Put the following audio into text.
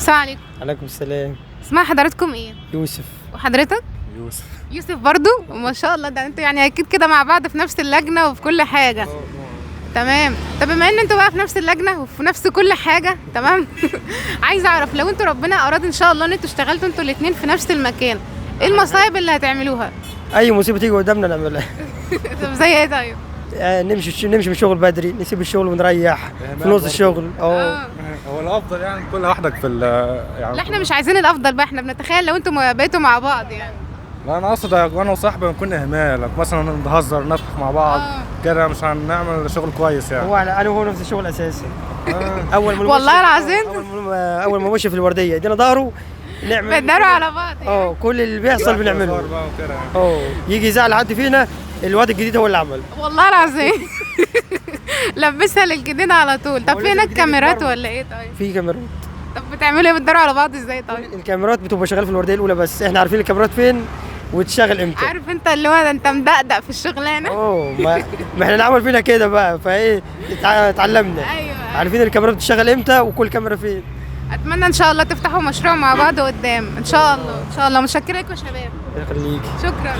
السلام عليكم. عليكم السلام. اسمها حضراتكم ايه؟ يوسف. وحضرتك؟ يوسف. يوسف برضو، ما شاء الله، ده انتوا يعني اكيد كده مع بعض في نفس اللجنة وفي كل حاجة. تمام. طب بما ان انتوا بقى في نفس اللجنة وفي نفس كل حاجة، تمام، عايزه اعرف لو انتوا ربنا اراد ان شاء الله ان انتوا اشتغلتوا انتوا الاثنين في نفس المكان، ايه المصايب اللي هتعملوها؟ اي مصيبة تيجي قدامنا نعملها. طب زي ايه طيب؟ نمشي من الشغل بدري، نسيب الشغل ونريح في نص الشغل. اه. هو الافضل يعني كل لوحدك في ال يعني. لا احنا مش عايزين الافضل بقى، احنا بنتخيل لو انتوا بقيتوا مع بعض يعني. لا انا اقصد انا وصاحبي بنكون اهمال، مثلا نهزر نضحك مع بعض كده، مش هنعمل شغل كويس يعني. هو انا وهو نفس الشغل اساسا. اول ما والله العظيم؟ اول ما مشي في الوردية ادينا ظهره نعمل بتداروا على بعض يعني. كل اللي بيحصل بنعمله. هزار بقى وكده يعني. يجي يزعل حد فينا، الواد الجديد هو اللي عمل. والله العظيم لبسها للجديد على طول. طب هو في لازم هناك الجديد كاميرات يتمرن. ولا ايه طيب؟ في كاميرات. طب بتعملوا ايه، بتداروا على بعض ازاي طيب؟ الكاميرات بتبقى شغالة في الوردية الاولى، بس احنا عارفين الكاميرات فين وتشتغل امتى. عارف انت اللي هو ده انت مدقدق في الشغلانة. ما احنا نعمل فينا كده بقى، فايه اتعلمنا. ايوه. عارفين الكاميرات بتشتغل امتى وكل كاميرا فين. اتمنى ان شاء الله تفتحوا مشروع مع بعض قدام ان شاء الله. ان شاء الله. متشكره لكم يا شباب. يخليك. شكرا.